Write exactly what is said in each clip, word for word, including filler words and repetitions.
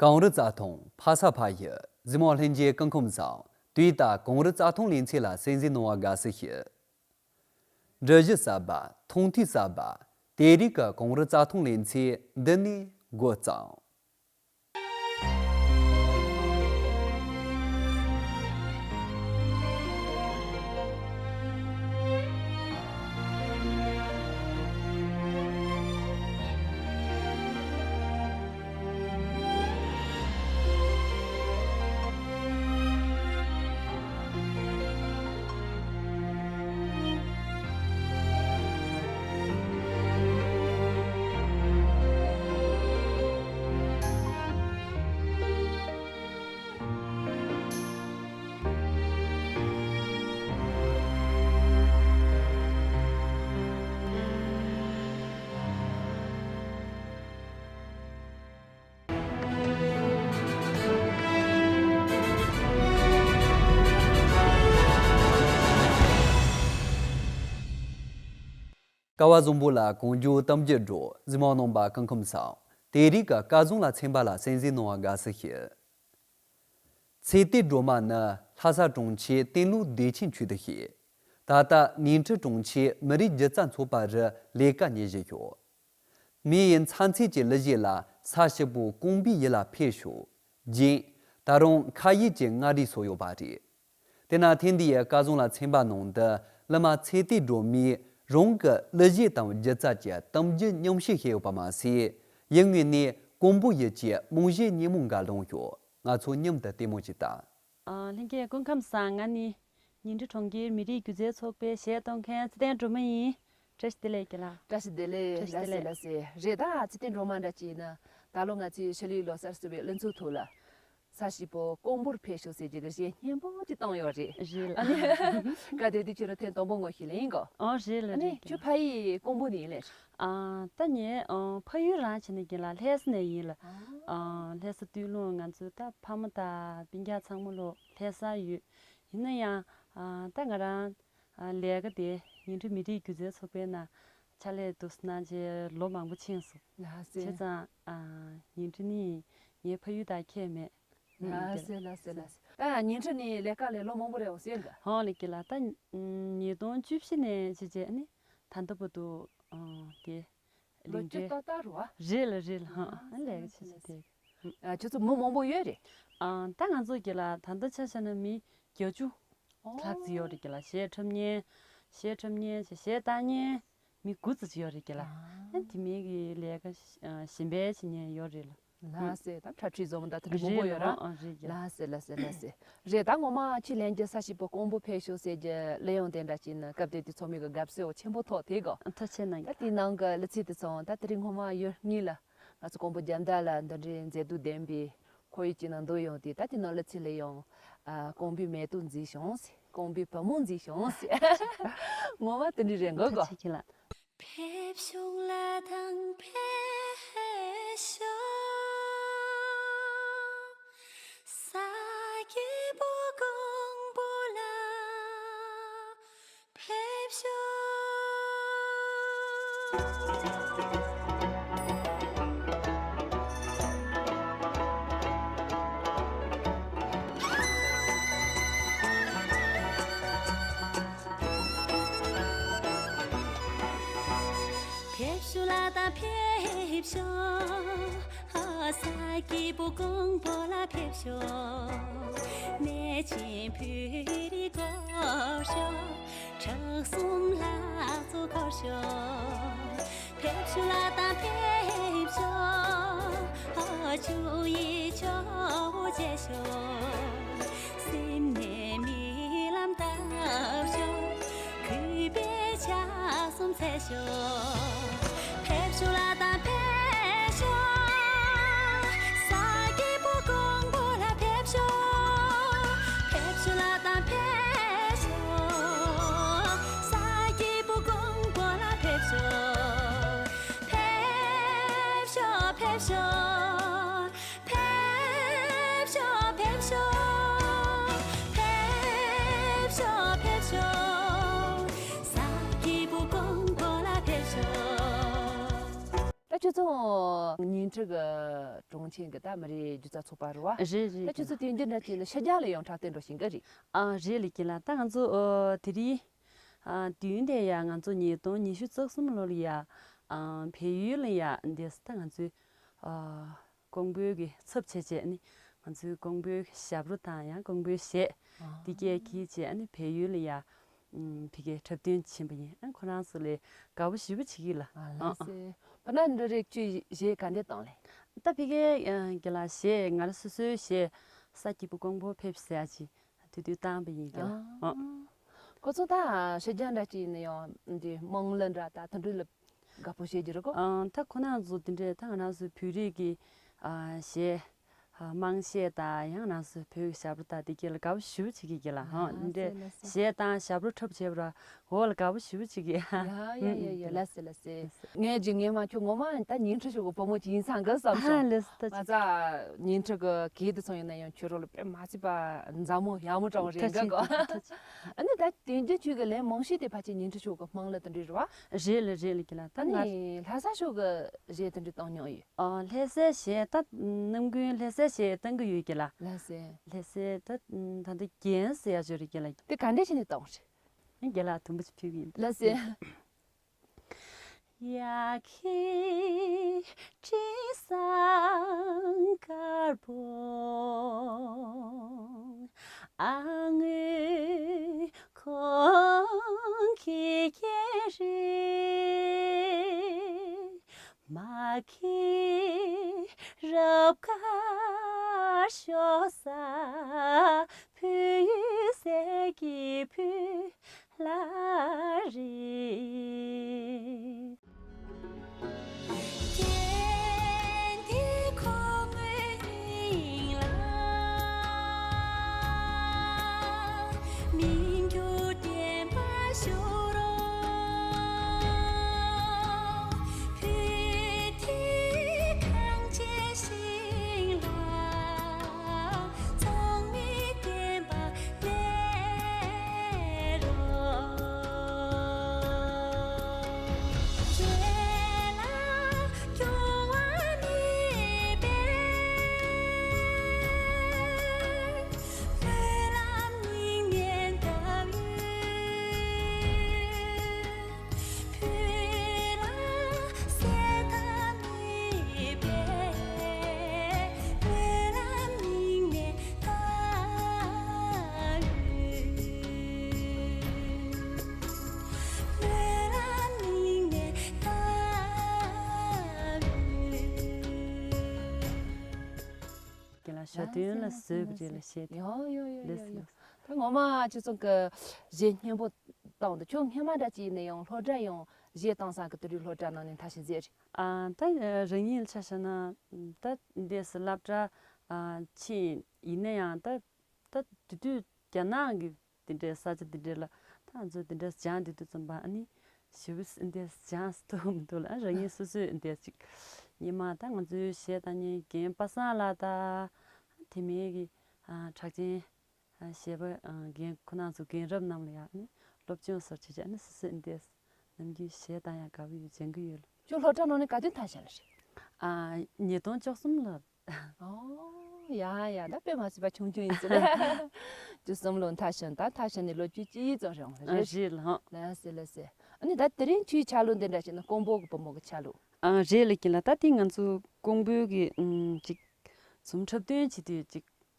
གངས་རི་རྩྭ་ཐང་ཕ་ས་ཕ་ཡུལ། གཟིགས་མོ་ལྷན་རྒྱས་སྐུ་ཁམས་བཟང་། དུས་ད་གངས་རི་རྩྭ་ཐང་ལེ་ཚན་ལ་གསན་གཟིགས་གནང་བར་དགའ་བསུ་ཞུ། འབྲི་གཞི་གསར་པ། མཐོང་ཐོས་གསར་པ། དེ་རིང་གི་གངས་རི་རྩྭ་ཐང་ལེ་ཚན་འདི་ནས་འགོ་བརྩམས། ཀ་བ་བཟང་པོ་ལ་གང་བྱུང་གཏམ་རྒྱུད་སྒྲོག། གཟིགས་མོ་རྣམ་པ་སྐུ་ཁམས་བཟང་། དེ་རིང་གི་སྐལ་བཟང་ལ་ཚན་པ་ལ་གསན་གཟིགས་གནང་བར་དགའ་བསུ་ཞུ། ཚེ་བརྟན་སྒྲོལ་མ་ནི་ལྷ་ས་གྲོང་ཁྱེར་གཏན་ལུ་བདེ་ཆེན་ཆོས་སྡེ་ཞེས། ད་ལྟ་ཉིང་ཁྲི་གྲོང་ཁྱེར་མི་རིགས་སྒྱུ་རྩལ་ཚོགས་པ་རུ་ལས་ཀ་གཉེར་བཞིན་ཡོད། མི་ཡི་མཚན་ཚེ་གྱི་གླུ་གཞས་ལ་ས་ཞིག་པོ་ཀོང་པོའི་ཡུལ་ལ་ཕེབས་ཤོག །རྒྱན། ད་རུང་ཁ་ཡིག་གི་མངའ་རིས་སོགས་ཡོད་པ་རེད། དེས་ན་ཐེངས་འདིའི་སྐལ་བཟང་ལ་ཚན་པ་ནང་དུ་གླུ་མ་ཚེ་བརྟན་སྒྲོལ་མས་རང་གི་གླུ་གཞས་དང་སྒྱུ་རྩལ་གྱི་གཏམ་རྒྱུད་མཉམ་བཤད་བྱས་ཡོད་པ་མ་ཟད། ཡུལ་དངོས་ནས་ཀོང་པོ་ཡུལ་གྱི་རྨང་གཞིའི་སྙེ་མོ་འགའ་བླངས་ཡོད། ང་ཚོ་མཉམ་དུ་ལྟད་མོ་ཅིག་བལྟ། ཨ། ལྷན་རྒྱས་སྐུ་ཁམས་བཟང་། ང་ནི་ཉིང་ཁྲི་གྲོང་ཁྱེར་མི་རིགས་སྒྱུ་རྩལ་ཚོགས་པའི་གཞས་གཏོང་མཁན་ཚེ་བརྟན་སྒྲོལ་མ་ཡིན། བཀྲ་ཤིས་བདེ་ལེགས་རྒན་ལགས། བཀྲ་ཤིས་བདེ་ལེགས། བཀྲ་ཤིས་བདེ་ལེགས། ལགས་སེ་ལགས་སེ། རེད་ད། ཚེ་བརྟན་སྒྲོལ་མ་འདྲ་ཅིག་ཡིན་ན། ད་ལོ་ང་ཚོའི་ཆོས་ལུགས་ལོ་གསར་བསུ་བའི་གླུ་ཚིག་ཐོག་ལ། ས་ཞིག་པོ་ཀོང་པོར་ཕེབས་ཤོག་ཟེར་རྒྱུ་གི་གཞས་སྙན་པོ་ཅིག་བཏང་ཡོད་རེད། རེད་ལ། ཨ་ནི། སྐབས་དེ་དུས་ཁྱོད་རང་ཐེངས་དང་པོ་ངོ་ཤེས་ལེ་ཡིན་གོ། ཨོ་རེད་ལ། ཨ་ནི་རེད་ཁྱོད་ཀྱང་ཕ་ཡུལ་ཀོང་པོ་ནས་ཡིན་ལེ། ཨ། ད་ངའི་ཨ་ཕ་ཡུལ་རང་བྱས་ན་རྒན་ལགས་ལྷ་ས་ནས་ཡིན་ལ། ཨ། ལྷ་ས་སྟོད་ལུང་། ང་ཚོ་ད་ཕ་མ་དང་སྤུན་ཀྱག་ཚང་མ་ལོ་ལྷ་ས་ཡོད། ཡིན་ན་ཡང་ཨ་ད་ང་རང་ཨ་ལས་ཀ་དེ་ཉིང་ཁྲི་མི་རིགས་སྒྱུ་རྩལ་ཚོགས་པའི་ནང་ཕྱག་ལས་འདུག་སེ་གནང་བྱས་ལོ་མང་པོ་ཕྱིན་སོང་། ལགས་སེ། བྱས་ཙང་ཨ་ཉིང་ཁྲི་ནི་ངའི་ཕ་ཡུལ་དང་ཁྱད་མེད། ལགས་སེ་ལགས་སེ་ལགས་སེ། ད་ཉིང་ཁྲི་ནི་ལས་ཀ་ལས་ལོ་མང་པོ་རེད་འོང་ཟེར་ག། ཧོ་ལེ་རྒན་ལགས། ད་ཉིས་སྟོང་བཅུ་བཞི་ནས་བྱས་བྱས་ནི་ད་ལྟ་བར་དུ་ཨ་དེ་ལོ་ལིང་བཅུ་ཏག་ཏག་རེད་བ། རེད་ལ་རེད་ལ། ཧང་། ཨ་ལས་ཀ་བྱེད་ས་དེ། ཨ་ཁྱོད་ཚོ་མི་མང་པོ་ཡོད་རེད། ཨ་ད་ང་ཚོ་རྒན་ལགས་ད་ལྟ་ཆ་བཞག་ན་མི་བརྒྱད་ཅུ་ལྷག་ཙམ་ཡོད་རེད་རྒན་ལགས། གཞས་འཁྲབ་མཁན། གཞས་འཁྲབ་མཁན་བྱས་གཞས་བཏང་མཁན་མི་དགུ་ཙམ་ཅིག་ཡོད་རེད་རྒན་ལགས། ཨ་དེ་མིན་གྱི་ལས་ཀ་གཞན་པ་བྱེད་མཁན་ཡོད་རེད་ལ། ལགས་སེ། ད་འཁྲབ་ཁྲིད་བཟོ་མི་འདྲ་ཐུབ་མང་པོ་ཡོད་ར། རེད་ལ། ཨ་རེད་རྒན་ལགས། ལགས་སེ་ལགས་སེ་ལགས་སེ། རེད་ད། ངོ་མ་ཁྱི་ལན་གྱི་ས་ཞིག་པོ་ཀོང་པོ་ཕེབས་ཤོག་ཟེར་གྱི་གླུ་དབྱངས་དེ་འདྲ་ཅིག་ནི་སྐབས་དེ་དུས་ཚོགས་མི་གི་དགའ་བསུ་ཆེན་པོ་ཐོག་དེ་གོ། ཐུགས་རྗེ་གནང་གི། ད་དེའི་ནང་གི་གླུ་ཚིག་དེ་ཚོ་ད་དེ་རིང་སྔོན་མ་ཡུལ་དངོས་ལ་ང་ཚོ་ཀོང་པོ་རྒྱལ་ཕྲན་ལ་འདི་འདྲའི་མཛེས་སྡུག་ལྡན་པའི་ཁོར་ཡུག་ཅིག་ནང་འདུག་ཡོང་དུས། ད་དེ་ནང་གླུ་ཚིག་ལ་ཡང་ཨ་ཀོང་པོའི་མེ་ཏོག་མཛེས་ཤིང་ཟེར། ཀོང་པོའི་བུ་མོ་མཛེས་ཤིང་ཟེར། ངོ་མ་དེ་འདྲ་རེད་འགྲོ་གོ། ཐུགས་རྗེ་གནང་། ཕེབས་ཤོག་ལྷ་དང་ཕེབས་ཤོག། ས་སྐྱིད་པོ་ཀོང་པོ་ལ་ཕེབས་ཤོག། ཕེབས་ཤོག་ལྷ་དང་ཕེབས་ཤོག། ས་སྐྱིད་པོ་ཀོང་པོ་ལ་ཕེབས་ཤོག། གནས་ཆེན་བོད་རིར་སྐོར་ཤོག། ཁྲག་འཛོམས་ལྷ་ཚོགས་བསྐོར་ཤོག། ཕེབས་ཤོག་ལྷ་དང་ཕེབས་ཤོག། ཆོས་ཡི་ཇོ་བོ་མཇལ་ཤོག། སེམས་ནས་སྨོན་ལམ་བཏབ་ཤོག། གུས་པས་ཕྱག་གསུམ་འཚལ་ཤོག། ཕེབས་ཤོག་ལྷ་དང་ཕེབས་ཤོག། ས་སྐྱིད་པོ་ཀོང་པོ་ལ་ཕེབས་ཤོག། ཕེབས་ཤོག་ལྷ་དང་ཕེབས་ཤོག། ས་སྐྱིད་པོ་ཀོང་པོ་ལ་ཕེབས་ཤོག། ཕེབས་ཤོག། ཕེབས་ཤོག། ཕེབས་ཤོག། ཕེབས་ཤོག། ཕེབས་ཤོག། ཕེབས་ཤོག། ས་སྐྱིད་པོ་ཀོང་པོ་ལ་ཕེབས་ཤོག། ད་ ཁྱོད་ཚོ་ཉིང་ཁྲི་གི་གྲོང་ཁྱེར་གི་ད་མི་རིགས་སྒྱུ་རྩལ་ཚོགས་པ་རེད་བ། རེད་རེད། ད་ཁྱོད་ཚོ་དེ་འདྲ་འདྲ་བྱས་ན་ཕྱི་རྒྱལ་ལ་ཡང་འཁྲབ་སྟོན་འགྲོ་བཞིན་གི་རེད། ཨ་རེད་ལ་ཀི་ལ། ད་ང་ཚོ་ཨ་དེ་རིང་ཨ་དུས་འདི་ཡ་ང་ཚོ་ཉིས་སྟོང་ཉི་ཤུ་རྩ་གསུམ་ལོ་ལ་ཡ་ཨ་བལ་ཡུལ་ལ་ཡ་འདས་ད་ང་ཚོའི་ཨ་ཀོང་པོའི་གི་ཚབ་བྱས་བྱས་ནི་ང་ཚོའི་ཀོང་པོའི་ཞབས་བྲོ་དང་ཡང་ཀོང་པོའི་གཞས་འདི་གས་གིས་བྱས་ནི་བལ་ཡུལ་ལ་ཡ་ཨ་ཕ་གིའི་འཁྲབ་སྟོན་ཕྱིན་པ་ཡིན། ཨ་ཁོ་རང་ཚོ་ལས་དགའ་པོ་ཞེ་པོ་བྱེད་ཀྱི་ལ། ཨ་ལགས་སེ། བ་ན་འདི་རིགས་ཀྱི་གཞས་ག་འདྲ་བཏང་ལེ། ད་ཕ་གིའི་ཨ་གི་ལ་གཞས་ང་རང་སོ་སོའི་གཞས་ས་སྐྱིད་པོ་ཀོང་པོ་ཕེབས་ཟེར་ཡ་ཅིག་དུས་དུས་བཏང་པ་ཡིན་གི་ལ། ཨ། ཨ་ཁོ་ཚོ་ད་ཕྱི་རྒྱལ་འདྲ་ཅིག་ཡིན་ན་ཡང་འདི་དམངས་གླུ་འདྲ་ད་དེ་འདྲ་ལ་དགའ་པོ་བྱེད་ཀྱི་རེད་གོ། ཨ་ད་ཁོ་རང་ཚོ་དེ་འདྲས་ད་ང་རང་ཚོའི་བོད་རིགས་ཀྱི་ཨ་གཞས་ཨ་དམངས་གཞས་དང་ཡང་ང་རང་ཚོའི་བོད་ཀྱི་ཞབས་བྲོ་དང་དེ་གས་ལ་དགའ་པོ་ཞེ་པོ་བྱེད་ཀྱི་གི་ལ། ཧང་དེ་འདྲས་གཞས་དང་ཞབས་བྲོ་འཁྲབ་བྱས་པ་ར་འོ་ལ་དགའ་པོ་ཞེ་པོ་བྱེད་ཀྱི། ཡ་ཡ་ཡ་ཡ། ལགས་སེ་ལགས་སེ། ངས་ཇི་ངས་མ་ཁྱོད་ངོ་མ་ད་ཉིང་ཁྲི་ཤོག་གི་བུ་མོ་ཅིག་ཡིན་ཚང་གི་བསམ་ཨ་སོང་། ལགས་སོ། ད་ང་ཅག་ཉིང་ཁྲི་གི་གེ་དུ་སོང་ཡིན་ན་ཡང་ཁྱོད་རོགས་ལ་དཔེ་མ་སྲིད་པ་མཛའ་མོ་ཡག་མོ་འདྲ་བོ་རེད་ཐུགས་རྒྱ་རྗེ་གོ། ཐུགས་རྗེ་ཐུགས་རྗེ། ཨ་ནི་ད་དེང་དུས་ཁྱོད་ཀྱི་ལན་མང་ཤོས་དེ་ཕལ་ཆེར་ཉིང་ཁྲི་ཤོག་གི་དམངས་གླུ་དེ་འདྲ་རེད་བ། རེད་ལ་རེད་ལ་གི་ལ། ད་ཨ་ང་ནི་ལྷ་ས་ཤོག་གི་གཞས་དེ་འདྲ་བཏང་མྱོང་ཡོད། ཨ་ལྷ་སའི་གཞས་ད་ནམ་རྒྱུན་ལྷ་སའི་གཞས་བཏང་གི་ཡོད་གི་ལ། ལྷ་སའི། ལྷ་སའི་ད་ད་འདི་རྒན་ཟེར་ཡ་ཅིག་ཡོད་རེད་གི་ལ། དེ་ག་འདྲ་བྱས་ནས་བཏང་བ་རེད། རྒན་ལགས་དུམ་བུ་ཅིག་ཕུལ་གི་ཡིན། ལགས་སེ། ཡ་ཁྱི་དྲི་བཟང་དཀར་པོ་ཨ་ངུ་ཁོང་ཁྱི་ཁྱི་རེད། མ་ཁྱི་རབ་དཀར་ཤོ་ས་བུ་ཡུལ་ཟས་ཀྱི་བུ་ལ་རེད། རྒན་འདི་ཁོ་མོའི་སྙིང་ལ་མི་འགྱུར་བརྟན་པར་བཞུགས་རོགས། བུ་ཁྱི་ཁང་ཆེན་ཞིག་ལ། ཚང་མས་བརྟན་པར་གནས་རོགས། རྒན་ལགས་སྐྱོ་བ་མེད་པས། སྨོན་ལམ་སྙིང་ནས་བཏབ་ཡོད། བུ་ལ་སེམས་ཐག་མེད་པས། སྨོན་ལམ་སྙིང་ནས་བཏབ་ཡོད། སྨོན་ལམ་སྙིང་ནས་བཏབ་ཡོད། རྒན་ལགས་ཞོ་སྟོན་ལ་བཟོས་པ་རེད་ལ་བཤད་དེ། ཡོ་ཡོ་ཡོ་ཡོ་ཡོ། ལགས་སོ། ད་ངོ་མ་ཁྱེད་ཚོ་གི་གཞས་སྙན་པོ་བཏང་འདུག་ཁྱོད་སྔས་མ་འདྲ་ཅིག་ཡིན་ན་ཡང་སློབ་གྲྭ་ཡང་གཞས་བཏང་ས་གི་དེ་དུས་སློབ་གྲྭ་ནང་ནས་མཐར་ཕྱིན་མཛད་རེད། ཨ་ད་རང་ཉིད་ལ་ཆ་བཞག་ན་ད་འདས་སུ་སློབ་གྲྭ་ཨ་ཕྱིན་ཡིན་ན་ཡང་ད་ད་དེ་དུས་རྒྱ་ནག་གི་དེ་འདྲའི་ས་ཆ་དེ་འདྲའི་ལ་ད་ང་ཚོ་དེ་འདྲ་སྦྱངས་དེ་དུས་ཙམ་པ་ཨ་ནི་ཞེ་པོ་འདས་སྦྱངས་ཐུབ་མི་འདུག་ལ། ཨ་རང་ཉིད་སོ་སོས་འདས་ཅིག་སྔོན་མ་ད་ང་ཚོའི་གཞས་བཏང་མཁན་རྒན་པ་སངས་ལགས་དང་དེ་མིན་གྱི་ཨ་གྲགས་ཅན་ཨ་གཞས་པ་ཨ་རྒན་ཁོ་རང་ཚོ་རྒན་རབས་རྣམས་ལ་ཡང་ཨ་ནི་སློབ་སྦྱོང་སོགས་བྱས་བྱས་ཨ་ནི་སོ་སོས་འདས་ནམ་རྒྱུན་གཞས་བཏང་ཡག་དགའ་པོ་ཡོད། སྦྱང་གི་ཡོད་ལ། ཁྱོད་སློབ་གྲྭ་ནང་ནས་ག་དུས་མཐར་ཕྱིན་ལ་རེད། ཨ་ཉིས་སྟོང་བཅུ་གསུམ་ལ། ཨོ་ཡ་ཡ། ད་དཔེ་མ་སྲིད་པ་ཆུང་ཆུང་ཡིན་ཟེར། བཅུ་གསུམ་ལོ་མཐར་ཕྱིན། ད་མཐར་ཕྱིན་ནས་ལོ་བཅུ་གཅིག་ཙམ་རེད་འོང་ལ་རེད། རེད་ལ་ཧང་། ལགས་སེ་ལགས་སེ། ཨ་ནི་ད་དེ་རིང་ཁྱོའི་ཆ་ལུགས་འདི་འདྲ་བྱས་ན་ཀོང་པོ་གི་བུ་མོ་གི་ཆ་ལུགས། ཨ་རེད་ལ་ཀི་ལ། ད་དེ་ང་ཚོ་ཀོང་པོའི་གི་ཨམ་ཅིག་ཚོམ་འཁྲབ་སྟོན་བྱེད་དུས་ཅིག་ད་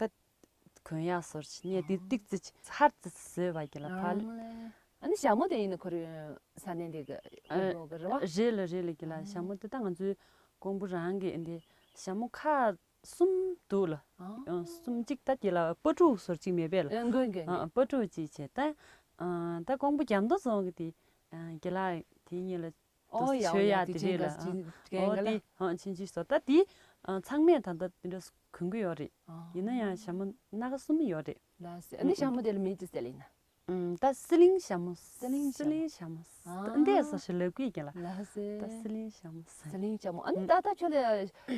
གོན་ཡག་སོར་ཅིག་ངས་དེ་ཏིག་ཙི་ཅིག་ཧར་ཙི་ཙི་བཟོས་པ་ཀི་ལ་ཕ་ལ། ཨ་ནི་ཞྭ་མོ་དེ་ཡིན་ན་ཁོ་རང་ས་གནས་འདི་གི་ཨ་ཀོང་པོ་གི་རེད་བ། རེད་ལ་རེད་ལ་ཀི་ལ། ཞྭ་མོ་དེ་ད་ང་ཚོའི་ཀོང་པོ་རང་གི་འདི་ཞྭ་མོ་ཁག་གསུམ་འདུག་ལ། ཨ་གསུམ་གཅིག་ད་ཀི་ལ་སྤ་ཕྲུག་སོར་གཅིག་མེད་པས་ལ། ཨ་མགོན་མགོན་མགོན། ཨ་སྤ་ཕྲུག་གཅིག་བྱས་ད་ཨ་ད་ཀོང་པོ་རྒྱ་མདོ་རྫོང་གི་དེ་ཨ་ཀི་ལ་དེ་གཉིས་ལ་ཨོ་ཡ་ཨོ་ཡ། ཆོས་ཡ་དེ་དེ་ཅན་རེད་ལ། ག་ཅིག་གན་ཨོ་ག་ལ། དེ་ཨ་ཆིན་ཆིན་སོ་ད་དེ་ཨ་ཚང་མས་ད་ལྟ་དེ་འདྲ་གོན་གི་ཡོད་རེད། ཨ་ཡིན་ན་ཡང་ཞྭ་མོ་སྣ་ཁ་གསུམ་ཡོད་རེད། ལགས་སེ། ཨ་ནི་ཞྭ་མོ་དེ་ལ་མིང་ཅི་ཟེར་ལ་ཡིན་ན། ཨུམ། ད་སི་ལིང་ཞྭ་མོ། སི་ལིང་ཞྭ་མོ། སི་ལིང་ཞྭ་མོ། ཨ། འདས་སོ་ཞིག་ལབ་གི་ཡིན་ལ། ལགས་སེ། ད་སི་ལིང་ཞྭ་མོ། སི་ལིང་ཞྭ་མོ། ཨ་ནི་ད་ད་ཁྱོད་ལ་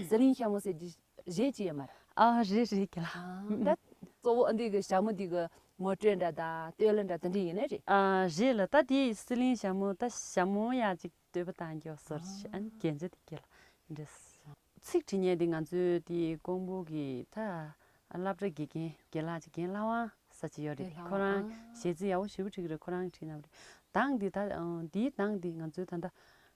སི་ལིང་ཞྭ་མོ་ཟེར་གྱི་གཞས་ཅི་ཡོད་མ་རེད། ཨ་རེད་རེད་ཀྱི་ལ། ཨ་ད་གཙོ་བོ་ཨ་འདི་གི་ཞྭ་མོ་འདི་གི་ངོ་སྤྲོད་འདྲ་ད་བསྟོད་གླུ་འདྲ་དེ་འདྲ་ཡིན་ནི་རེད། ཨ་རེད་ལ། ད་དེ་སི་ལིང་ཞྭ་མོ་ད་ཞྭ་མོ་ཡ་ཅིག་བསྟོད་པ་བཏང་རྒྱུ་སོར་ཞིག་ཨ་ནི་རྒྱན་ཆ་དེ་ཀྱི་ལ། འདྲེས། ཚིག་བྲིས་མཁན་དེ་ང་ཚོའི་དེ་ཀོང་པོ་གི་ད་སློབ་གྲྭ་དགེ་རྒན་རྒན་ལགས་ཅིག་རྒན་ལྷ་དབང་ཟེར་ཅིག་ཡོད་རེད། རྒན་ལྷ་ཁོ་རང་དབང་། ཨང་། གཞས་ཚིག་ཡག་པོ་ཞེ་པོ་བྲིས་ཀྱི་རེད། ཁོ་རང་བྲིས་གནང་བ་རེད། གདངས་འདི་ད་ཨང་། འདིའི་གདངས་འདི་ང་ཚོའི་ད་ལྟ་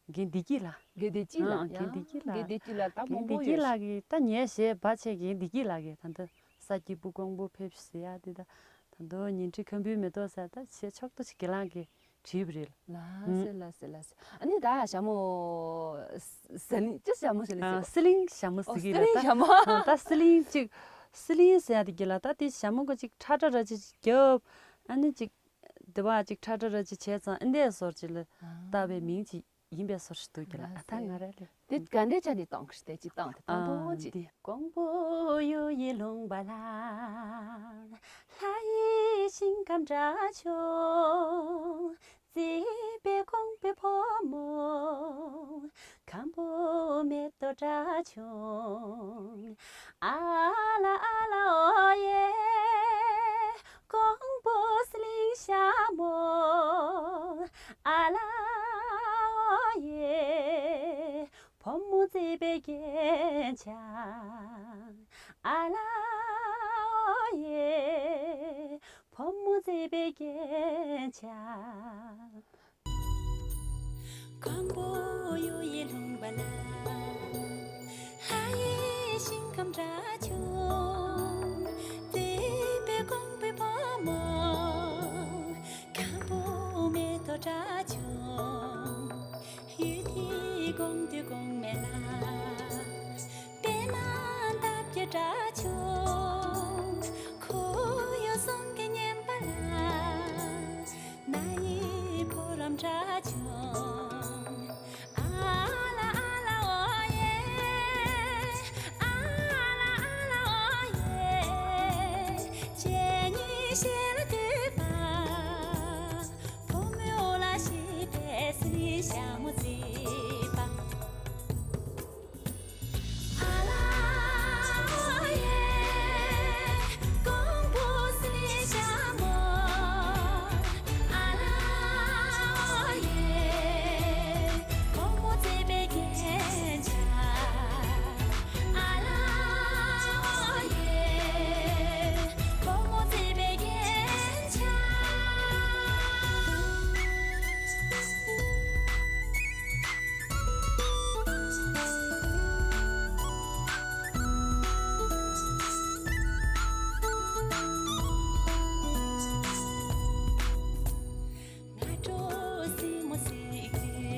རྒན་བདེ་སྐྱིད་ལགས། རྒན་བདེ་སྐྱིད་ལགས། ཨང་། རྒན་བདེ་སྐྱིད་ལགས། རྒན་བདེ་སྐྱིད་ལགས་ད་རྒན་མང་པོ་བདེ་སྐྱིད་ཡོད་ལགས་ཀྱིས་ད་ངའི་གཞས་ཕལ་ཆེར་རྒན་བདེ་སྐྱིད་ལགས་ཀྱིས་ད་ལྟ་ས་སྐྱིད་པོ་ཀོང་པོ་ཕེབས་ཤིག་ཟེར་ཡ་འདི་ད་ད་དུང་ཉི་ཁྲི་ཁམ་བུའི་མེ་ཏོག་ཟེར་ད་གཞས་ཕྱོགས་གཏོགས་ཤིག་རྒན་ལགས་ཀྱིས་བྲིས་པ་རེད། ལགས་སེ་ལགས་སེ་ལགས་སེ། ཨ་ནི་ད་ཞྭ་མོ་ཟི་ལིང་ཅི་ཞྭ་མོ་ཟི་ལིང་ཨ། ཟེར་གོ་ཟི་ལིང་ཞྭ་མོ་ཨོ་ཟེར་གི་ཟི་ལིང་ལ་ད། ཞྭ་མོ། ཨ། ད་ཟི་ལིང་ཅིག་ཟི་ལིང་ཟེར་ཡ་དེ་གི་ལ་ད་དེ་ཞྭ་མོ་ག་ཅིག་ཁྲ་ཁྲ་ར་ཅིག་རྒྱབ། ཨ་ནི་ཅིག་དེ་བ་ཅིག་ཁྲ་ཁྲ་ར་ཅིག་བྱས་ཙང་ཨ་འདས་སོར་ཅིག་ལ་ཨ། བཏགས་པའི་མིང་ཅིག་ཡིན་པའི་སོར་ཞིག་འདུག་གི་ལ། ཨ་ད་ང་ར་ལས། དེ་ག་འདྲའི་ཆ་ནས་གཏོང་གི་རེད་དེ་ཅིག་གཏོང་དེ་གཏོང་ཨ་ཐོང་ཅིག་དེ། ཀོང་པོ་གཡུ་ཡི་ལུང་པ་ལ། ལྷ་ཡི་ཞིང་ཁམས་འདྲ་བྱུང་། བརྩེ་བའི་ཀོང་པོའི་བུ་མོ། ཁམ་བུ་མེ་ཏོག་འདྲ་བྱུང་། ཨ་ལ་ཨ་ལ་ཨོ་ཡེ། ཀོང་པོ་ཟི་ལིང་ཞྭ་མོ། ཨ་ལ་ཨོ་ཡེ། བུ་མོ་བརྩེ་བའི་རྒྱན་ཆ། ཨ་ལ་ཨོ་ཡེ། བུ་མོ་བརྩེ་བའི་རྒྱན་ཆ། ཀོང་པོ་གཡུ་ཡི་ལུང་པ་ལ། ལྷ་ཡི་ཞིང་ཁམས་འདྲ་བྱུང་། བརྩེ་བའི་ཀོང་པོའི་བུ་མོ། ཁམ་བུ་མེ་ཏོག་འདྲ་བྱུང་། གཡུ་ཐིག་གོང་དུ་གོང་མེ་ལ། པད་མ་འདབ་བརྒྱད་འདྲ་བྱུང་། ཁོར་ཡུག་གསུམ་གྱི་མཉེན་པ་ལ། ན་ཡི་ཕོ་རབ་འདྲ་བྱུང་། ཨ་ལ་ཨ་ལ་ཨོ་ཡེ། ཨ་ལ་ཨ་ལ་ཨོ་ཡེ། གཅེས་གཉིས་ཞལ་ལ་འདུད་པ། བུ་མོའི་འོག་ལ་སྐྱེས་པའི་ཟི་ལིང་ཞྭ་མོ་བརྩེ་བ། ཨ་ལ་ཨོ་ཡེ། ཀོང་པོ་ཟི་ལིང་ཞྭ་མོ། ཨ་ལ་ཨོ་ཡེ། བུ་མོ་བརྩེ་བའི་རྒྱན་ཆ། ཨ་ལ་ཨོ་ཡེ། བུ་མོ་བརྩེ་བའི་རྒྱན་ཆ། སྔ་དྲོ་སྲིན་མོ་གཟིགས་དུས།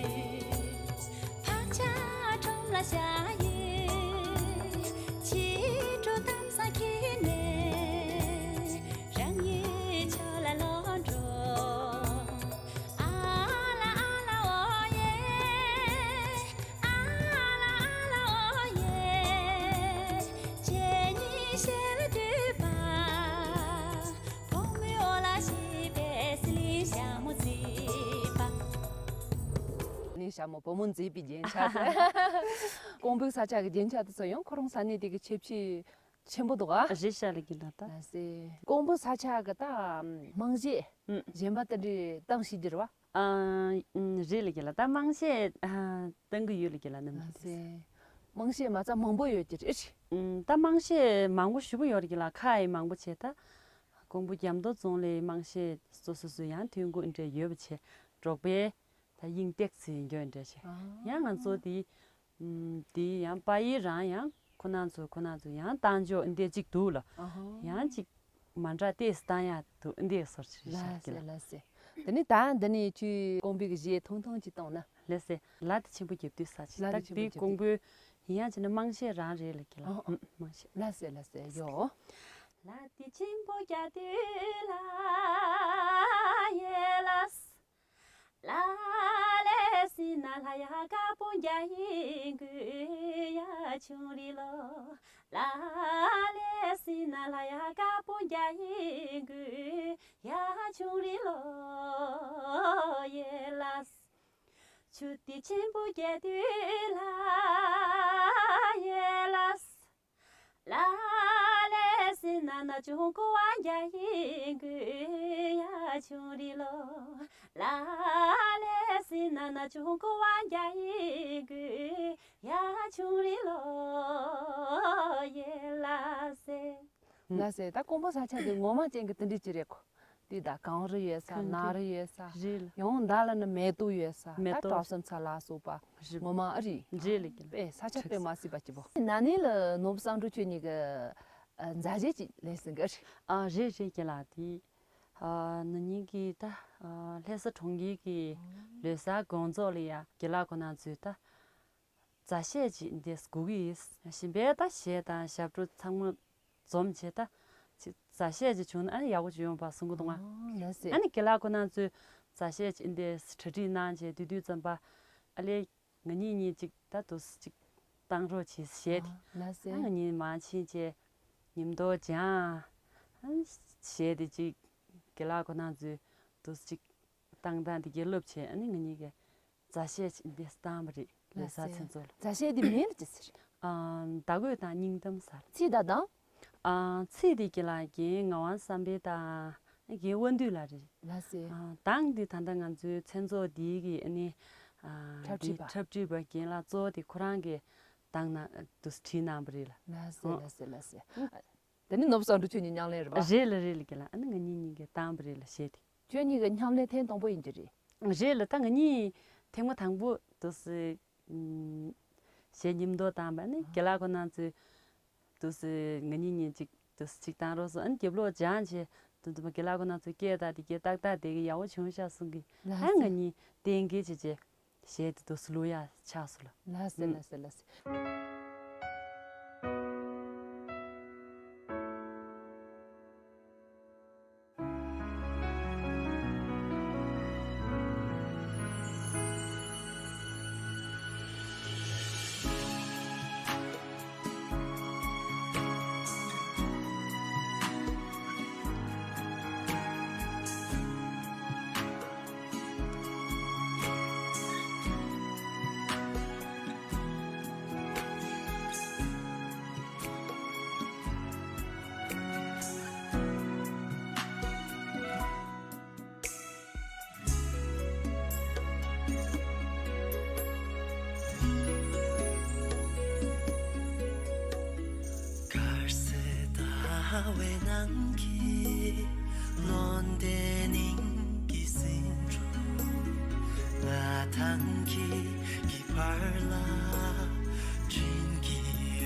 བག་ཆགས་ཁྲོམ་ལ་བཞག་ཡོད། ཕྱི་དྲོ་གཏམ་བཟང་འཁྱེར་ནས། རང་ཡུལ་ཕྱོགས་ལ་ལོག་འགྲོ། ཨ་ལ་ཨ་ལ་ཨོ་ཡེ། ཨ་ལ་ཨ་ལ་ཨོ་ཡེ། གཅེས་གཉིས་ཞལ་ལ་འདུད་པ། བུ་མོའི་འོག་ལ་སྐྱེས་པའི་ཟི་ལིང་ཞྭ་མོ་བརྩེ་བ། ནི་ཞྭ་མོ་བུ་མོ་མཛེས་པའི་རྒྱན་ཆ་ཟེར། ཀོང་པོའི་ས་ཆ་གི་རྒྱན་ཆ་དེ་ཚོ་ཡང་ཁོ་རང་ས་གནས་དེ་གི་ཁྱད་ཆོས་ཆེན་པོ་འདུག་ཨ། རེད་ཤག་ལ་གི་ལ་ད། ཨ་སེ། ཀོང་པོ་ས་ཆ་གི་ད་དམངས་གཞས་ཨུམ། གཞན་པ་དེ་འདྲའི་གཏམ་ཤེས་ཀྱི་རེད་བ། ཨ་ཨུམ། རེད་ལ་གི་ལ་ད་དམངས་གཞས་ཨ་གཏང་གི་ཡོད་ལ་གི་ལ་ནམ་ཨ་གི་སེ། དེ། དམངས་གཞས་མ་རྩ་མང་པོ་ཡོད་ཀྱི་རེད། ཨུམ། ད་དམངས་གཞས་མང་པོ་ཞེ་པོ་ཡོད་རེད་གི་ལ། ཁ་ཡི་མང་པོ་བྱས་ད། ཀོང་པོ་རྒྱ་མདོ་རྫོང་ལའི་དམངས་གཞས་སོ་སོ་སོ་ཡང་ཐོན་ཁུངས་འདྲ་ཡོད་པ་བྱས། འབྲོག་པའི་ད་དབྱིངས་ཏེག་ཚི་ཡིན་རྒྱུ་འདྲ་བྱས། ཨ། ཡང་ང་ཚོ་དེ། ཨུམ། དེ་ཡང་པ་ཡི་རང་ཡང་ཁོ་ན་ཚོ་ཁོ་ན་ཚོ་ཡང་བཏང་འཇོག་འདི་གཅིག་འདུག་ལ། ཨ་ཧོ། ཡང་གཅིག་མ་འདྲ་ཏེས་བཏང་ཡ་འདུག་འདི་སོར་ཆི་རེད་ཤག་གི་ལ། ལ་སེ་ལ་སེ། དེ་ནི་ད་འདི་ནི་ཁྱོད་ཀོང་པོའི་གི་གཞས་ཐུང་ཐུང་ཅིག་བཏང་ན། ལ་སེ། ལ་དེ་ཆེན་པོ་རྒྱབ་དུས་ས་ཆི་ལ་དེ་ད་ཆེན་པོ་དེ་རྒྱབ་ཀོང་དུས་པོའི་ཡང་ཅི་ན་དམངས་གཞས་རང་རེད་ལ་གི་ལ། ཨ་ཨ། ཨུམ། དམངས་གཞས། ལ་སེ་ལ་སེ་ཡོ། ལ་དེ་ཆེན་པོ་རྒྱབ་དུས་ལ་ཡེ་ལ། ལ་ལས་སི་ན་ལ་ཡ་དཀར་པོ་རྒྱ་ཡིན་གུ་ཡ་ཆུང་རི་ལོ། ལ་ལས་སི་ན་ལ་ཡ་དཀར་པོ་རྒྱ་ཡིན་གུ་ཡ་ཆུང་རི་ལོ་ཡེ་ལ། ཆུ་དེ་ཆེན་པོ་རྒྱ་དུས་ལ་ཡེ་ལ། ལ་ལས་སི་ན་ན་ཆུང་ཀོ་བ་རྒྱ་ཡིན་གུ་ཡ། ཆུང་རི་ལོ། ལ་ལས་སི་ན་ན་ཆུང་ཀུ་བ་རྒྱ་ཡི་གུ། ཡ་ཆུང་རི་ལོ། ཡེ་ལ་སེ། ལ་སེ་ད་ཀོང་པོ་ས་ཆ་དེ་ངོ་མ་ཅན་གྱི་དེ་འདྲ་ཅིག་རེད་ཁོ། དེ་ད་གངས་རི་ཡོད་ས། གངས་རི། ནགས་རི་ཡོད་ས། རེད་ལ། ཡང་མདའ་ལ་ནི་མེ་ཏོག་ཡོད་ས། མེ་ད་ཏོག་སྤྲོ་བསམ་ཚ་ལ་སོགས་པ། རེད། ངོ་མ་ཨ་རི། རེད་ལ་ཀྱི་ལ། པེ་ས་ཆ་དཔེ་མ་སྲིད་པ་སྐྱིད་པོ། ན་ནིང་ལ་ནོར་བུ་བསམ་འགྲུབ་ཁྱོད་གཉིས་ཀྱི་ཨ་མཛའ་གཞས་ཅིག་ལེན་ཟིན་གི་རེད། ཨ་རེད་རེད་ཀྱི་ལ་དེ། ཨ་ན་ནིང་གི་ད་ཨ་ལྷ་ས་གྲོང་ཁྱེར་གྱི་ལོ་གསར་དགོང་ཚོགས་ལ་ཡ་རྒན་ལགས་ཁོ་ན་ཚོས་ད། མཛའ་གཞས་ཅིག་འདི་སྒུག་གི་ཡིན། གཞན་པའི་ད་གཞས་དང་ཞབས་བྲོ་ཚང་མ་འཛོམས་བྱས་ད། ཅིག་མཛའ་གཞས་ཅིག་བྱུང་ན་ཨ་ནི་ཡག་པོ་ཅིག་ཡོང་བ་གསུང་གི་འདུག་ཨ། ཨ་ལགས་སེ། ཨ་ནི་རྒན་ལགས་ཁོ་ན་ཚོས་མཛའ་གཞས་ཅིག་འདི་གྲ་སྒྲིག་གནང་བྱས་དུས་དུས་ཙམ་པ། ཨ་ལས་ང་གཉིས་གཉིས་ཅིག་ད་དུ་ཅིག་བཏང་རོགས་བྱེད་ཞེས་ཏེ། ཨ་ལགས་སེ། ཨ་ང་གཉིས་མ་ཕྱིན་བྱས་ཉིན་ཐོ་སྦྱང་། ཨ་ཞེས་ཏེ་ཅིག་རྒན་ལགས་ཁོ་ན་ཚོས་དུ་ཅིག་བཏང་སྟངས་དེ་རྒྱལ་སློབ་བྱས་ཨ་ནི་ང་གཉིས་ཀྱི། མཛའ་གཞས་ཅིག་འདི་བཏང་བ་རེད། ལོ་གསར་མཚན་ཚོགས་ལ། མཛའ་གཞས་འདི་མིང་ལ་ཅི་ཟེར། ཨ་ཟླ་གོས་དང་སྙིང་གཏམ་ཟེར། ཚིག་དང་གདངས། ཨ་ཚིག་འདི་གྱི་ལ་རྒན་ངག་དབང་བསམ་འཕེལ་དང་རྒན་དབང་འདུས་ལགས་རེད། ལགས་སེ། ཨ་གདངས་འདི་ད་ལྟ་ང་ཚོའི་མཚན་ཚོགས་འདིའི་གི་ཨ་ནི་ཨ་འཕྲབ་ཁྲིད་པ། འཕྲབ་ཁྲིད་པ་རྒན་ལགས་གཙོ་བོ་དེ་ཁོ་རང་གིས་གདངས་ན་དུ་བྲིས་གནང་བ་རེད་ལ། ལགས་སེ། ཨ་ལགས་སེ་ལགས་སེ། ཨ་དེ་ནི་ནོར་བུ་བསམ་འགྲུབ་ཁྱོད་གཉིས་མཉམ་ལེན་རེད་པ། རེད་ལ་རེད་ལ་གྱི་ལ། ཨ་ནི་ང་གཉིས་གཉིས་ཀྱིས་བཏང་བ་རེད་ལ་གཞས་དེ། ཁྱོད་གཉིས་ཀྱི་མཉམ་ལས་ཐེངས་དང་པོ་ཡིན་གྱི་རེད། རེད་ལ། ད་ང་གཉིས་ཐེངས་མ་དང་པོ་དུ་སི་ཨུམ་གཞས་མཉམ་དུ་བཏང་བ་ནི་རྒན་ལགས་ཁོ་ན་ཚོས་དུ་སི་ང་གཉིས་གཉིས་ཅིག་དུ་སི་ཅིག་བཏང་རོགས་སོང་། ཨ་ནི་རྒྱབ་ལོགས་སྦྱང་བྱས་དུ་དུ་མ་རྒན་ལགས་ཁོ་ན་ཚོས་སྐད་བཏང་དེ་སྐད་ཏག་ཏག་དེ་གི་ཡག་པོ་བྱུང་ཤག་གསུང་གི། ལགས་ཨ་སེ། ང་གཉིས་གཏན་འཁེལ་བྱས་བྱས་གཞས་དེ་དུ་སི་བླུག་ཡག་ཆགས་སོང་ལ། ལགས་སེ། ཨུམ། ལགས་སེ་ལགས་སེ། དཀར་གསལ་ཟླ་བའི་ནང་གི་སྣང་བ་སྙིང་གི་ཟེའུ་འབྲུ། ང་ཐང་གི་གི་བར་ལ་དྲིན་གྱི་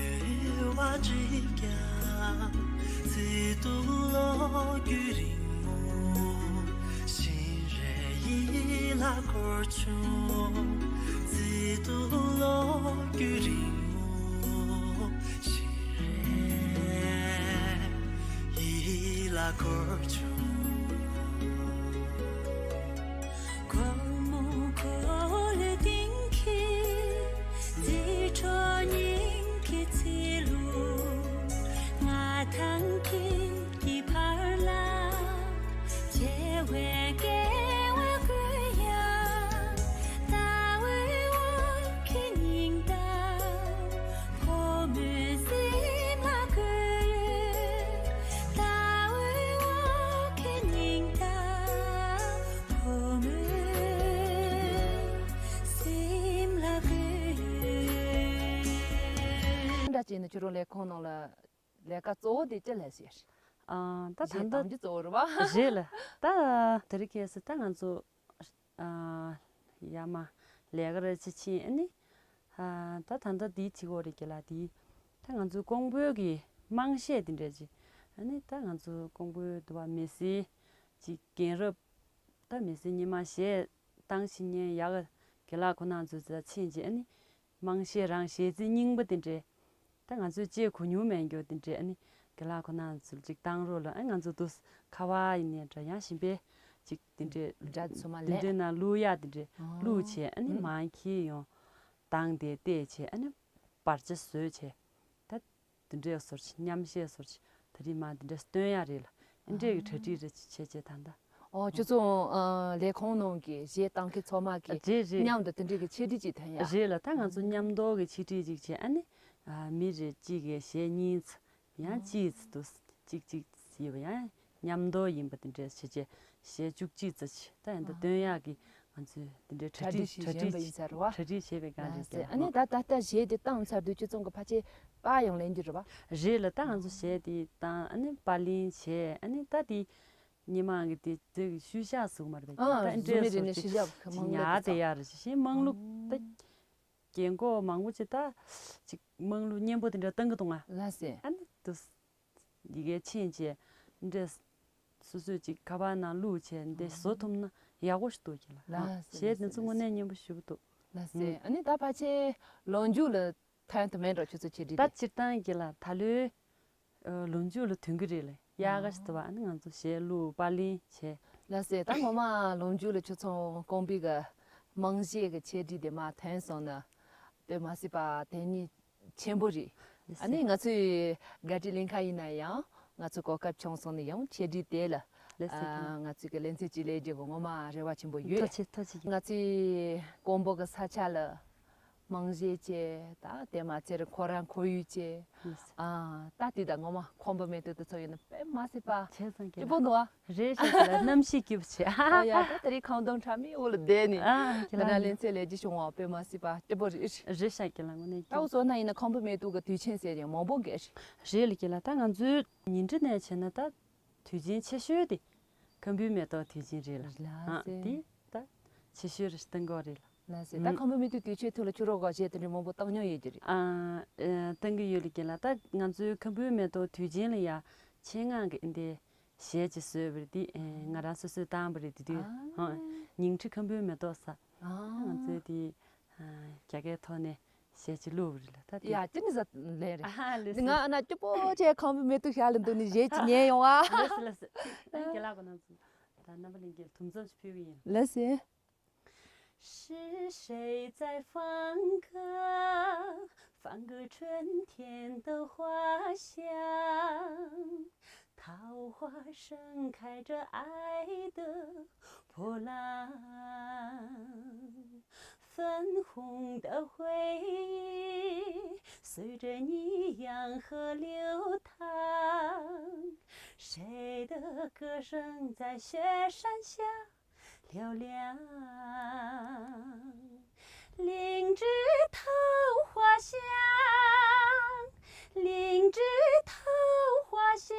ཡོལ་བ་ཅིག་ཀྱང་བརྩེ་དུང་ལོ་རྒྱུས་རིང་མོ་བཞིན་རེ་ཡིད་ལ་འཁོར་བྱུང་། བརྩེ་དུང་ལོ་རྒྱུས་རིང་མོ་བཞིན་རེ་ཡིད་ལ་འཁོར་བྱུང་། སྒོར་མོ་སྒོར་གཏིང་གི་རྩིས་འཕྲོ་སྙིང་གི་ཚིལ་ལུ། ང་ཐང་གི་གི་བར་ལ་བྱེ་བའི་སྐྱེ་བ་ཀུན་ཡང་ཟླ་འོད་འོད་ཀྱི་སྙིང་གཏམ། ཕོ་མོའི་སེམས་ལ་བཀོད་ཡོད། ཟླ་འོད་འོད་ཀྱི་སྙིང་གཏམ། ཕོ་མོའི་སེམས་ལ་བཀོད་ཡོད། འདྲ་བྱས་ནས་ཁྱོད་རང་ལས་ཁུངས་ནང་ལ་ལས་ཀ་གཙོ་བོ་དེ་ཅི་ལས་ཟེར། ཨ་ད་ད་གཞས་གཏམ་གྱི་གཙོ་བོ་རེད་པ། རེད་ལ། ད་དེ་རིང་ཁ་སང་ད་ང་ཚོ་ཨ་ཡར་མར་ལས་ཀ་རེ་བྱེད་ཕྱིན་ཨ་ནི། ཨ་ད་ད་ལྟ་འདི་བྱེད་དགོས་རེད་ཀྱི་ལ། འདི་ད་ང་ཚོའི་ཀོང་པོའི་གི་དམངས་གཞས་འདི་འདྲ་ཅིག་ཨ་ནི་ད་ང་ཚོའི་ཀོང་པོའི་འདུག་པ་མི་སེར་གྱི་རྒན་རབས་ད་མི་སེར་སྔོན་མ་གཞས་བཏང་ཤེས་མཁན་ཡག་གི་རྒན་ལགས་ཁོ་ན་ཚོ་ཚོ་ཕྱིན་ཅིག་ཨ་ནི། དམངས་གཞས་རང་གཞས་ཚིག་རྙིང་པ་དེ་འདྲས། ད་ང་ཚོས་ཅིག་གོ་མྱོང་མེད་མཁན་དེ་འདྲས་ཨ་ནི་རྒན་ལགས་ཁོ་ན་ཚོ་ཅིག་བཏང་རོགས་ལ། ཨ་ང་ཚོ་འདུག་ཁ་པར་ཡིན་ནའི་འདྲ་ཡང་གཞན་པའི་ཅིག་དེ་འདྲས་འདྲ་ཚོ་མ་མདུན་ལས་དེ་ན་བླུག་ཡག་དེ་འདྲས་ཨོ་བླུག་བྱས་ཨ་ནི་ཨུ་མར་འཁྱེར་ཡོང་། བཏང་སྟེ་བལྟས་བྱས་ཨ་ནི་བར་ཆ་བཟོས་བྱས། ད་དེ་འདྲས་སོར་ཅིག་མཉམ་གཞས་སོར་ཅིག་ད་རེས་མར་དེ་འདྲས་སྟོན་ཡག་རེད་ལ། ཨ་འདྲས་ཀྱི་གྲ་སྒྲིག་རེ་ཅིག་བྱས་བྱས་ད་ལྟ། ཨོ་ཁྱོད་ཚོ་ཨ་ལས་ཁུངས་ནང་གི་གཞས་བཏང་མཁན་ཚང་མ་གི་རེད་རེད། མཉམ་དུ་དེ་འདྲས་ཀྱི་ཆེད་སྒྲིག་ཅིག་ཐོན་ཡ། རེད་ལ། ད་ང་ཚོ་མཉམ་དུ་གི་ཆེད་སྒྲིག་ཅིག་བྱས་ཨ་ནི། ཨ་མི་རེ་གཅིག་གིས་གཞས་གཉིས་ཚ་ཡང་གཅིག་ཚ་དུ་གཅིག་གཅིག་ཡིན་པ་ཡང་མཉམ་དུ་ཡིན་པ་དེ་འདྲས་བྱས་བྱས་ གཞས་བཅུ་གཅིག་ཙམ་ཅིག་ད་ཡིན་ད་ཨ་སྟོན་ཡག་གི་ང་ཚོས་དེ་འདྲའི་གྲ་གྲ་སྒྲིག་སྒྲིག་ཞིག་གྲ་གཞན་པ་ཡིན་སྒྲིག་ས་རེད་བ། གྲ་སྒྲིག་བྱས་པའི་སྒང་ལ་རེད་ཟེར། ཨ་ནི་ད་ད་ལྟ་གཞས་དེ་བཏང་ཚར་དུས་ཁྱོད་ཚོ་གི་ཕལ་ཆེར་པར་ཡང་ལེན་རྒྱུ་རེད་བ། རེད་ལ་ད་ང་ཚོ་གཞས་དེ་བཏང་ཨ་ནི་པར་ལེན་བྱས་ཨ་ནི་ད་དེ་སྔོན་མ་གི་དེ་དེ་ཤུལ་བཞག་ཟེར་གི་མ་རེད་ད་ཨ་ད་རྫུན་འདྲས་མི་རེད་ཟུར་ནས་ཅིག་ཤུལ་བཞག་གི་མང་ཉག་ལོས་དེ་དེ་ཡག་རེད་ཅིག་ཤིང་དམངས་གླུ་ད་རྒན་གོག་མང་པོ་ཅིག་ད་ཅིག་དམངས་གླུ་སྙན་པོ་དེ་འདྲ་བཏང་གི་འདུག་ང་ལ་ཟེར། ཨ་ནི་དུ་ཡི་གེ་ཕྱིན་བྱས་འདྲས་སོ་སོས་ཅིག་ཁ་པར་ནང་བླུགས་བྱས་འདི་བཟོ་ཐུབ་ན་ཡག་པོ་ཞིག་འདུག་གི་ལ། ལགས་སོ་གཞས་དེ་ཚོ་དངོས་གནས་སྙན་པོ་ཞེ་པོ་འདུག་ལགས་སོ། ཨ་ནི་ད་ཕལ་ཆེར་ལོ་མཇུག་ལ་ཐོན་ཐུབ་མེད་འགྲོ་ཁྱོད་ཚོ་ཆེད་ད་བསྒྲིགས་སྤྱིར་བཏང་གི་ལ་ད་ལོའི་ཨ་ལོ་མཇུག་ལ་ཐོན་གི་རེད་ལ་ཡག་ག་ཞིག་འདུག་བ། ཨ་ནི་ང་ཚོ་གཞས་བླུགས་པར་ལེན་བྱས། ལགས་སོ། ད་ངོ་མ་ལོ་མཇུག་ལ་ཁྱོད་ཚོ་ཀོང་པོའི་གི་དམངས་གཞས་ཀྱི་ཆེད་བསྒྲིགས་དེ་མར་ཐོན་སོང་ན་དཔེ་མ་སྲིད་པ་དོན་སྙིང་ཆེན་པོ་རེད། ལགས་སོ། ཨ་ནི་ང་ཚོའི་ག་སྒྲིག་ལེན་ཁ་ཡིན་ན་ཡང་ང་ཚོ་གོ་སྐབས་བྱུང་སོང་ནས་ཡང་ཆེད་བསྒྲིགས་དེ་ལ་ལགས་སོ། ཨ་ང་ཚོའི་གི་ལེ་ཚན་གཅིག་ལས་རྒྱུ་གི་ངོ་མ་རེ་བ་ཆེན་པོ་ཡོད། ཐུགས་རྗེ་ཆེ་ཐུགས་རྗེ་ཆེ། ང་ཚོའི་ཀོང་པོ་གི་ས་ཆ་ལ་དམངས་གཞས་བཅས་ད་དེ་མ་ཚད་ཁོ་རང་ཁོར་ཡུག་བཅས་ལགས་སོ། ཨ་ད་དེ་ད་ངོ་མ་ཁོམ་པ་མེད་དུས་དེ་ཚོ་ཡིན་ན་དཔེ་མ་སྲིད་པ་བྱས་ཙང་གི་སྐྱིད་པོ་འདུག་ཨ། རེད་ཤག་གི་ལ་གནམ་གཤིས་སྐྱིད་པོ་བྱས། ཨོ་ཡ་ད་དེ་རིང་ཁང་སྟོང་ཁྲ་མིག་འོག་ལ་བསྡད་ནས་ཨ་ཁྱེད་ད་ན་རང་ལེ་ཚན་ལས་ཀྱི་བྱུང་བ་དཔེ་མ་སྲིད་པ་སྐྱིད་པོ་རེད། རེད་ཤག་གི་ལ་དངོས་གནས་ད་འུ་ཚོ་ན་ཡིན་ན་ཁམ་བུ་མེ་ཏོག་གི་དུས་ཆེན་ཟེར་ཡང་མང་པོ་འགས་རེད། རེད་ལ་གི་ལ་ད་ང་ཚོའི་ཉིན་ཁྲི་ནས་བྱས་ན་ད་དུས་ཆེན་ཆེ་ཤོས་དེ་ཁམ་བུའི་མེ་ཏོག་དུས་ཆེན་རེད་ལ། ལགས་ཨ་སེ། དེ་ད་ཆེ་ཤོས་རེད་སྟོན་གོ་རེད་ལ། ལགས་སེ། ད་ཁམ་བུའི་མེ་ཏོག་དུས་ཆེན་ཐོག་ལ་ཁྱོད་རང་གི་གཞས་དེ་འདྲ་མང་པོ་བཏང་མྱོང་ཡོད་ཀྱི་རེད། ཨ་ཨ་བཏང་གི་ཡོད་ལ་གི་ལ་ད་ང་ཚོའི་ཁམ་བུའི་མེ་ཏོག་དུས་ཆེན་ལ་ཡ་ཆེད་མངགས་ཀྱི་འདི་གཞས་ཅིག་བཟོས་པ་རེད་དེ་ཨེ་ང་རང་སོ་སོས་བཏང་བ་རེད་དེ་དུས་ཨ་ཧང་ཉིང་ཁྲི་ཁམ་བུའི་མེ་ཏོག་ཟེར། ཨ་ང་ཚོས་དེ་ཨ་རྒྱ་སྐད་ཐོག་ནས་གཞས་ཅིག་བླུགས་པ་རེད་ལ་ད་དེ། ཡ་ཅི་ནི་ཟ་ལན་རེད། ཨ་ལེ་སི། ང་ཨ་ན་སྐྱིད་པོ་བྱས་ཁམ་བུའི་མེ་ཏོག་ཞལ་ལ་འདུག་ནི་གཞས་ཅིག་ཉན་ཡོང་ཨ། ལེ་སི་ལེ་སི། ཨ་རྒན་ལགས་ཁོ་ན་ཚོ་ད་རྣམ་པ་ལྷན་རྒྱས་ལ་དུམ་མཚམས་ཤིག་ཕུལ་གི་ཡིན། ལེ་སི། 是谁在放歌，放歌春天的花香？桃花盛开着爱的波浪，粉红的回忆随着你洋河流淌。谁的歌声在雪山下 嘹亮。灵芝桃花香，灵芝桃花香，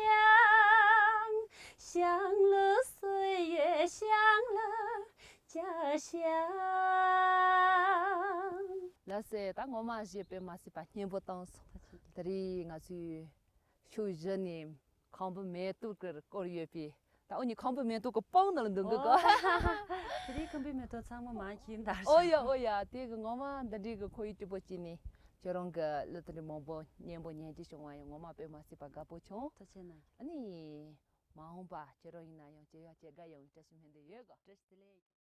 香了岁月，香了家乡。 ལགས་སེ། ད་ངོ་མ་གཞས་དཔེ་མ་སྲིད་པ་སྙན་པོ་བཏང་སོང་། ད་རེས་ང་ཚོས་ཕྱོགས་བཞི་ནས་ཁམ་བུ་མེ་ཏོག་གིས་བསྐོར་ཡོད་པའི། ད་འོ་ནི་ཁམ་བུ་མེ་ཏོག་གི་པང་ནང་ལ་འདུག་གི་གོ། དེ་རིང་ཁམ་བུའི་མེ་ཏོག་ཚང་མ་མར་ཁྱེར་འདར་ཨོ་ཡ་ཨོ་ཡ། དེ་གི་ངོ་མ་འདི་འདྲའི་གི་ཁོར་ཡུག་སྐྱིད་པོ་ཅིག་ནས་ཁྱོད་རང་གི་གླུ་དེ་འདྲ་མང་པོ་སྙན་པོ་ཉན་གྱི་བྱུང་བ་ཡང་ངོ་མ་དཔེ་མ་སྲིད་པ་དགའ་པོ་བྱུང་། ཐུགས་རྗེ་གནང་། ཨ་ནི་མ་འོངས་པ་ཁྱོད་རང་ཡིན་ན་ཡང་བྱེད་ཡག་བྱེད་དགའ་ཡོང་བའི་བཀྲ་ཤིས་སྨོན་འདུན་ཡོད་གོ། བཀྲ་ཤིས་བདེ་ལེགས།